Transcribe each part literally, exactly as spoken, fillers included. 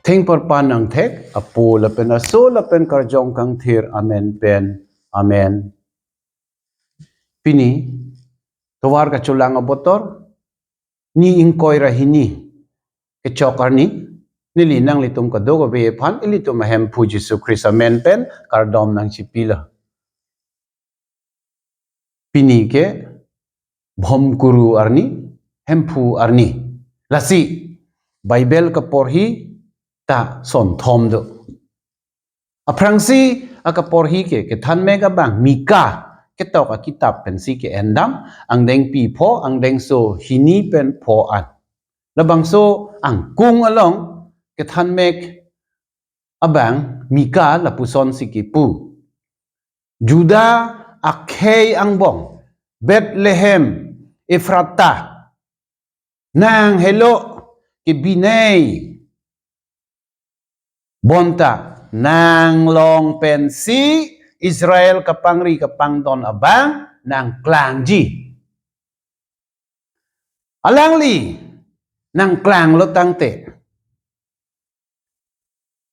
Thengparpan angthek, Apo lapen Aso lapen Karjong Kangthir amen pen. Amen. Pini, tovar kacholang abotor, ni ingkoi ra hini kechok arni, neli nanglitum kadokave aphan ilitum aHemphu Jisu Khristo amen pen kardom nangchipilo. Pini ke Bhomkuru arni, Hemphu arni. Lasi, Bible kaporhi ta sonthom do. Aphrangsi akaporhi ke kethanmek abang Mika ketok akitap pensi ke-endam, angdengpi pho, angdengso hini pen pho an. Labangso angkung along kethanmek abang Mika lapusonsi kipu: Juda akhei angbong Bethlehem Ephrata, nang helo kebinei, bonta nang long pensi Israel kapangri kapangdon abang nangklangji. Alangli nangklanglo tangte,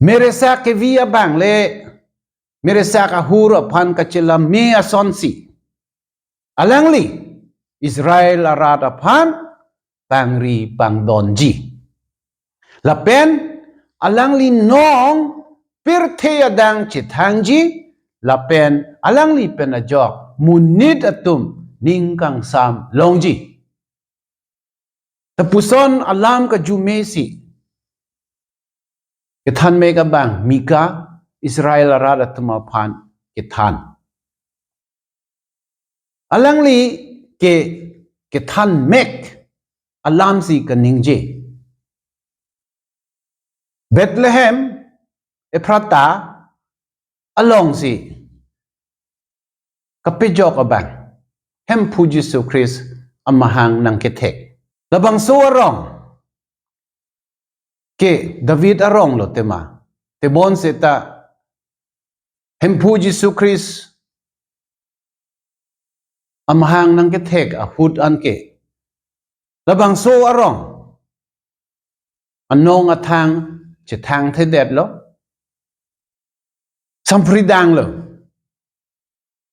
meresak kevi abang le meresak ahur aphan kachelame asonsi alangli Israel arat aphan pangri pangdonji. Lapen alangli nong pirthe adang chethangji, lapen alangli pen ajok monit atum ning kangsam longji. Lapuson alam kajumesi kethanmek abang Mika Israel arat atum aphan kethan. Alangli ke kethanmek alamsi kaningje. Bethlehem Ephrata alongsi kapejok abang Hemphu Jisu Khristo amahang nangkethek. Labangso arong ke David arong lo tema. Tebonseta Hemphu Jisu Khristo amahang nangkethek ahut anke labangso arong anong athang chethangthedetlo, sampridanglo,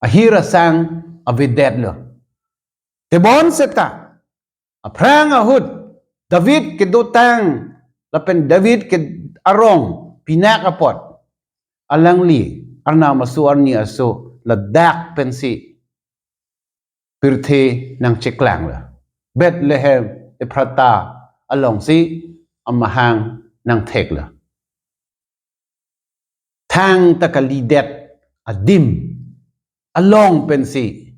ahir asang avedetlo. Tebonseta aphrang ahut David kedotang lapen David ke arong pinak apot alangli Arnam aso arni aso ladak pensi pirthe nangcheklanglo. Bethlehem Ephrata alongsi amahang nangtheklo. Thangta kalidet adim along pensi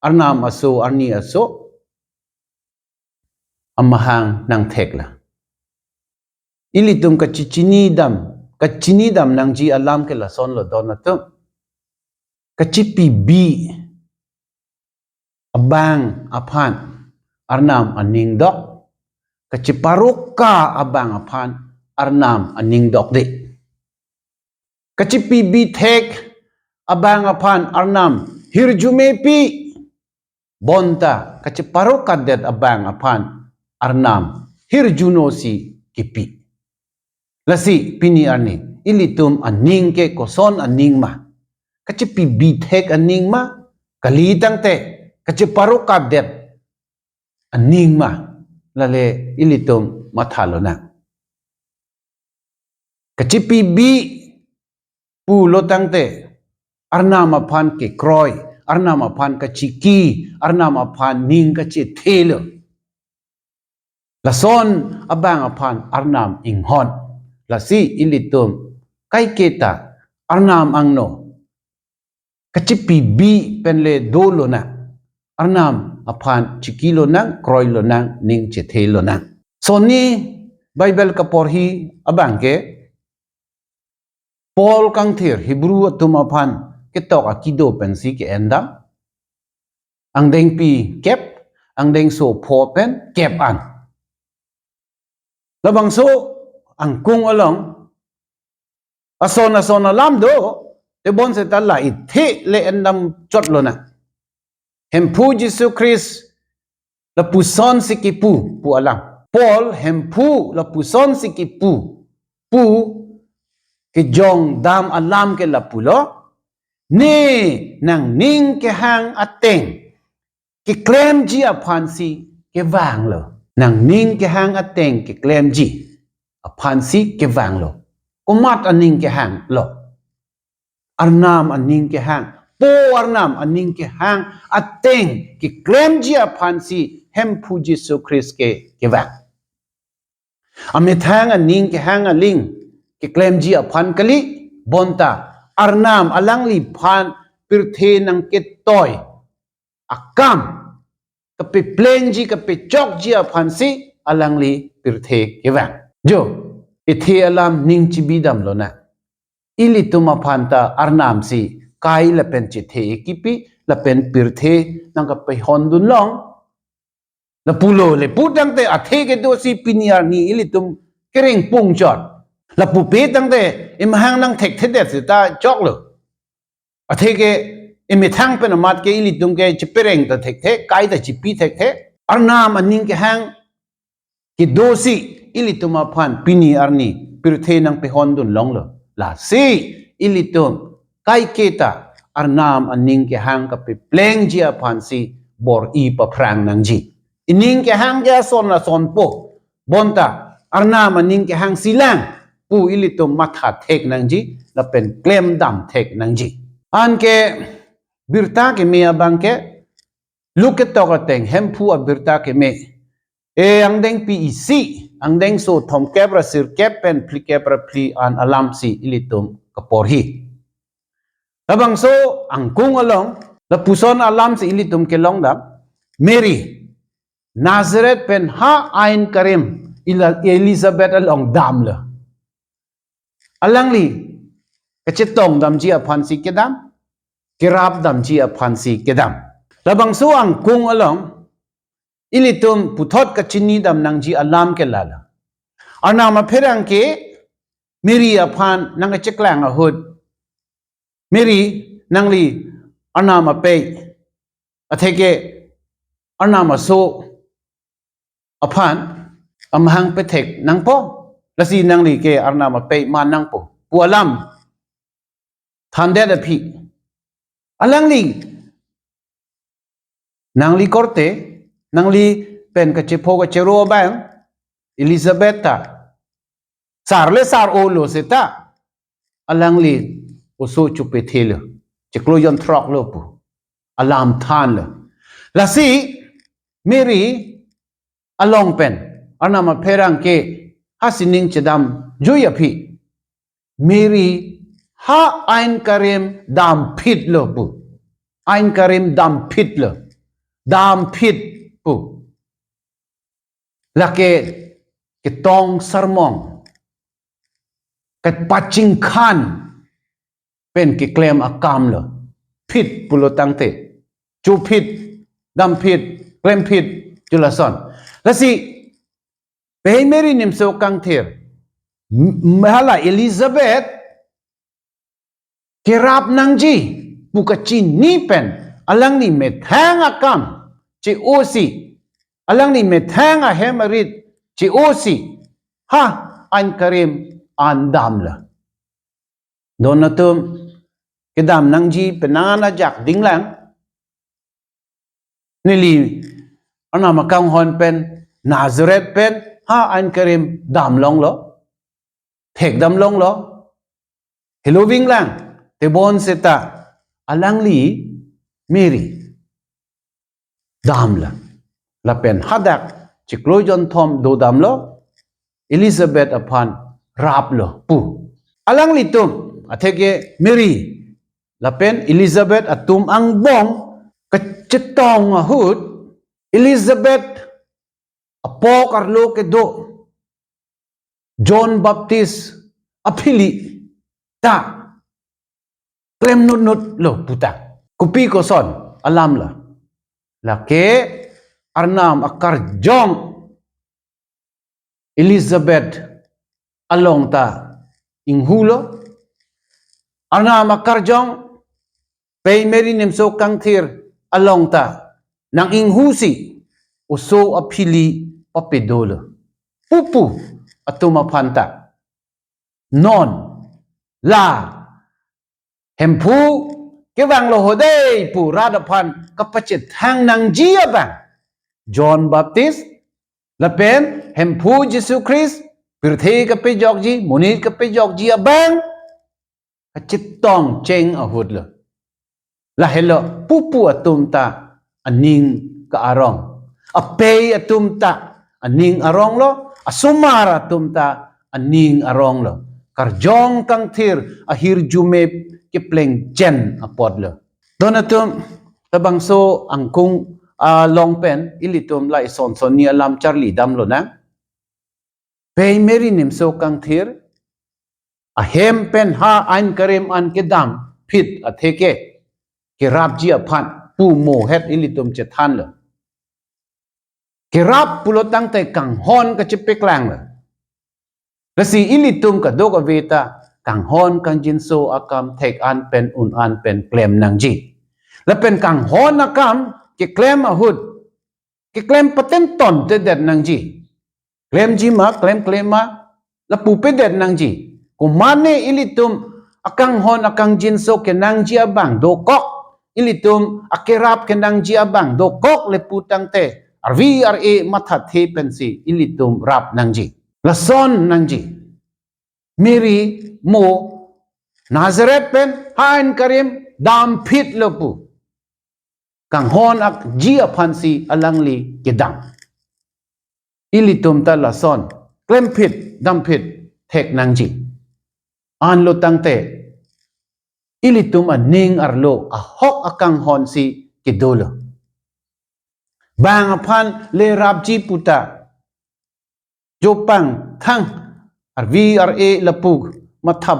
Arnam aso arni aso amahang nangtheklo. Ilitum kachichinidam, kachinidam nangji alam ke lasonlo don atum. Kachipibi abang aphan Arnam aning dok, kachiparoka abang aphan Arnam aning dokde. Kachipibi thek abang aphan Arnam hirjumepi, bonta kachiparokadet abang aphan Arnam hirjunosi kipi. Lasi pini arni ilitum aning ke koson aning ma? Kachipibi thek aning ma? Kali tangte kachiparokadet aning ma? Lale ilitum mathalonang. Kachipibi pulo tangte Arnam aphan kekroi, Arnam aphan kachiki, Arnam aphan ning kachethelo. Lason abang aphan Arnam inghon. Lasi ilitum kaiketa Arnam angno kachipibi penle dolonang. Arnam aphan chikilonang, kroilonang, ning chethelonang. Sonni Bible kaporhi abang ke Paul kangthir Hebrew atum aphan ketok akido pensi ke-endam. Angdengpi kep, angdengso pho pen kep an. Labangso angkung along ason ason alam do, tebonseta la ithi le-endam chotlonang. Hemphu Jisu Khristo lapusonsi kipu pu alam. Paul Hemphu lapusonsi kipu pu kejongdam alam ke lapulo, ne nangning kehang ateng keklemji aphansi kevanglo. Nangning kehang ateng keklemji aphansi kevanglo. Komat aning kehanglo? Arnam aning kehang, po Arnam aning kehang ateng keklemji aphansi Hemphu Jisu Christ ke kevang. Amethang aning kehang aling keklemji aphan kali, bonta Arnam alangliphan pirthe nangketoi akam kapeplengji kapechokji aphansi alangli pirthe kevang. Jo, ithe alam ning chibidamlonang. Ilitum aphan ta Arnamsi kai lapen chethe kipi lapen pirthe nangkapehondun long. Lapulo le pu tangte athe kedosi pini arni ilitum kereng pungchot. Lapupe tangte emahang nangthekthedet seta choklo. Athe ke emethang pen amat ke ilitum ke chepereng ta thekthe, kai ta chipi thekthe. Arnam aning kehang kedosi ilitum aphan pini arni pirthe nangpehondun longlo. Lasi ilitum kaiketa Arnam aning kehang kapeplengji aphansi bor-i paphrang nangji. Ining kehang ke ason ason po. Bonta Arnam aning kehang silang pu ilitum matha thek nangji lapen klemdam thek nangji. Anke birta keme abang ke Luke ketok ateng Hemphu abirta keme, e angdengpi isi, angdengso thomkep ra sirkep pen phlikep ra phli an alamsi ilitum kaporhi. Labangso angkung along lapuson alamsi ilitum kelongdam. Mary, Nazareth pen ha Ain Karim Ila-, Elizabeth along damlo. Alangli kachetongdamji aphansi kedam, kerapdamji aphansi kedam. Labangso angkung along ilitum puthot kachinidam nangji alam ke lalo. Arnam apherangke Mary aphan nangkacheklang ahut, Mary, nangli Arnam apei, atheke Arnam aso aphan amahang pethek nangpo, lasi nangli ke Arnam apei man nangpo pu alam thandet aphi, alangli, nangli korte, nangli pen kachepho kachero abang Elizabeth ta sar le sar-olo seta alangli oso chupethelo, chiklo jonthroklo pu alam thanlo. Lasi Mary along pen Arnam apherangke ha sining chedamjui aphi, Mary ha Ain Karim damphitlo pu. Ain Karim damphitlo. Damphit pu. Lake ketong sarmong, kepachingkhan pen keklem akamlo. Phit pulo tangte, chuphit, damphit, klemphit, chulason. Lasi pei Mary nimso kangthir, m-, hala Elizabeth kerap nangji pu kachini pen alangli methang akam che-osi, alangli methang ahem arit che-osi, ha Ain Karim an damlo. Don atum, kedam nangji penang ajak dinglang. Neli Arnam akanghon pen Nazareth pen ha Ain Karim damlonglo, thekdamlonglo. Helo vinglang, tebon seta alangli Mary damlo. Lapen hadak chiklo jonthom dodamlo, Elizabeth aphan raplo pu. Alanglitum, atheke Mary lapen Elizabeth atum angbong kachetong ahut, Elizabeth apok arlo kedo John Baptist aphili ta klemnutnutlo puta. Kopi koson alamlo? Lake Arnam akarjong Elizabeth along ta inghulo. Arnam akarjong pei Mary nimso kangthir along ta nang-inghusi oso aphili papedolo. Pupu atum aphan ta non la Hemphu kevanglo ho dei pu rat aphan kapachethang nangji abang John Baptist lapen Hemphu Jisu Christ pirthe kapejokji, monit kapejokji abang kachetongcheng ahut lo. Lahelo pupu atum ta aning ka-arong, apei atum ta aning arong lo, asomar atum ta aning arong lo. Karjong kangthir ahirjume keplengchen apot lo. Don atum, labangso angkung along pen ilitum la ison son ni alam charli damlonang. Pei Mary nimso kangthir ahem pen ha ain karim an kedam phit atheke kerapji aphan pu mohet ilitum chethanlo. Kerap pulo tangte kanghon kachepeklang lo. Lasi ilitum kadokave ta kanghon kangjinso akam thek an pen un an pen klem nangji. Lapen kanghon akam keklem ahut keklem patenton tedet nangji. Klemji ma, klemkle ma, lapu pedet nangji. Komane ilitum akanghon akangjinso kenangji abang dokok, ilitum akerap kenangji abang dokok le pu tangte arvi ar-e mathathe pensi ilitum rap nangji. Lason nangji. Mary mo Nazareth pen ha ain karim dam phit lo pu. Kanghon akji aphansi alangli kedam. Ilitum ta lason klem phit dam phit thek nangji. Anlo tangte ilitum aning arlo ahok akanghon si kedolo. Bang aphan le rapji puta jopang thang arvi ar-e lapu mathap,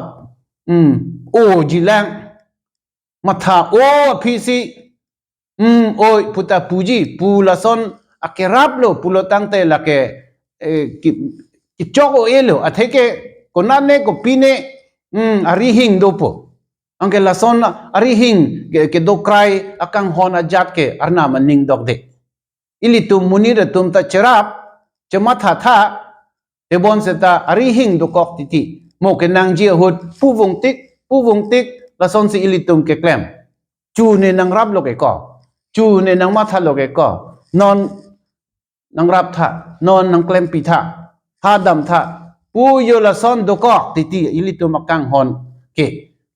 mm, oji lang, matha o aphi si, mm, oi puta puji pu lason akerap lo pulo tangte lake, eh, ki, kichok o-e lo atheke konane kopine, mm, arihing dopo. Anke lason arihing ke, kedokrai akanghon ajat ke Arnam aning dokde. Ilitum monit atum ta cherap, chematha tha, tebon seta arihing dokok titi. Mo kenangji ahut puvung tik, puvung tik, lasonsi ilitum keklem. Chu ne nangrap lo ke ko. Chu ne nangmatha lo ke ko. Non nangrap tha, non nangklempi tha, ha dam tha, pu yo lason dokok titi ilitum akanghon ke,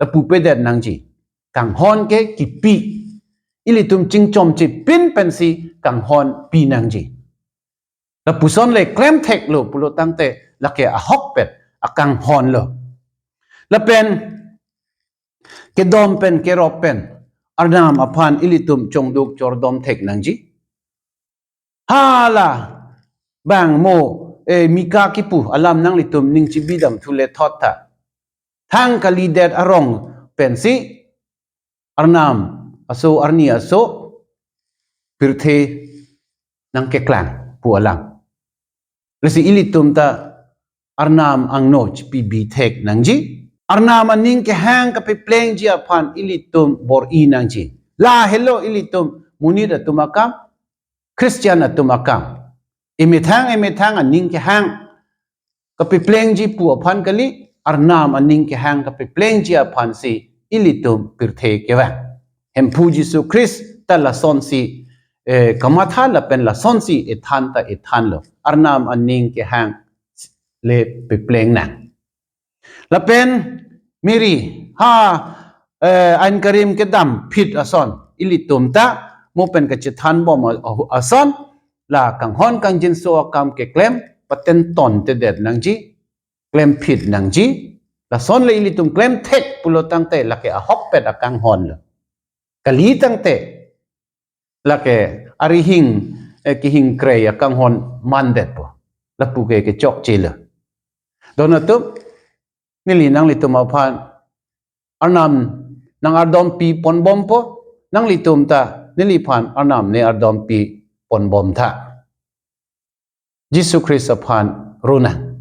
lapu pedet nangji. Kanghon ke kipi. Ilitum chingchom chipin pensi kanghon pi nangji. Lapuson le klem thek lo pulo tangte lake ahokpet akanghon lo. Lapen kedom pen kerop pen Arnam aphan ilitum chongduk chordom thek nangji. Hala bang mo, eh, Mika kipu alam nanglitum ning chibidam thule thot tha. Thang kalidet arong pensi Arnam aso arni aso pirthe nangkeklang pu alam. Lasi ilitum ta Arnam angno chipibi thek nangji. Arnam aning kehang kapeplengji aphan ilitum bor-i nangji. Lahelo ilitum monit atum akam, Christian atum akam. Emethang emethang aning kehang kapeplengji pu aphan kali, Arnam aning kehang kapeplengji aphansi ilitum pirthe kevang. Hemphu Jisu Christ ta lasonsi, eh, kamatha lapen lasonsi ethan ta ethan lo. Arnam aning kehang le pepleng nang. Lapen Mary ha, eh, ain karim kedam phit ason ilitum ta mo pen kachethan bom a-, ason la kanghon kangjinso akam keklem patenton tedet nangji, klem phit nangji, lason le ilitum klem thek pulo tangte lake ahokpet akanghon lo. Kali tangte lake arihing, eh, kehing krei akanghon mandetpo. Lapu ke kechokche lo. Don atum, neli nanglitum aphan Arnam nang-ardompi ponbompo, nanglitum ta neliphan Arnam ne-ardompi ponbom tha. Jisu Christ aphan ronang.